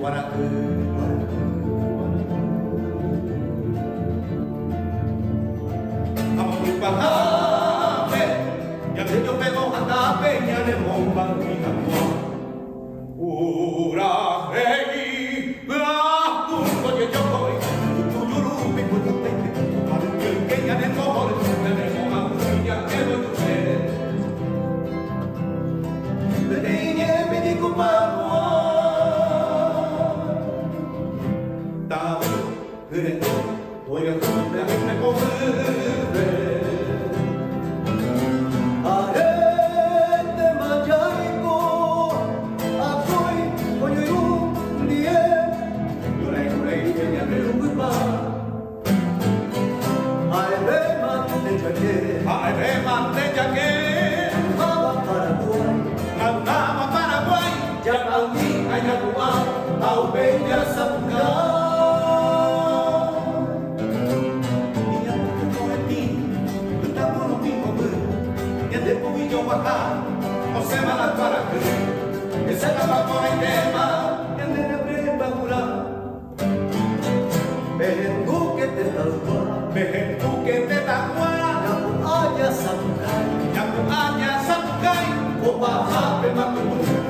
Kuarahy. Amopypahápe ñande jopévo handápe ñanemombaymi hag̃ua. Purahéi pyahu ojejokói ytujurúpi pytũtaite oparupi oike ñanembohory ñanemo'ãgui ja'évo chupe. Peteĩ ñe'ẽme jeikopagua. Tavy hyre'ỹ ojahu pe poguýpe. Aréntema jaiko akói oñoirũ ndie. Ñorairõ reípe ñande ruguypa. Ha'evéma nde jake. Ha'evéma nde jake. Maymáva Paraguái. Maymáva Paraguái. Jaka'umi ha japu'a ha upéi jasapukái. Iñapytũ ko'ẽtĩ, pytã morotĩ hovy, ñande po'i joguaha, osẽva la kuarahy. Hesakãpa porãitéma ñande rembyepagura. Pehendúke tetãygua. Pehendúke tetãygua. Ñapu'ã jasapukái. Ñapu'ã jasapukái. Opahápe makutu.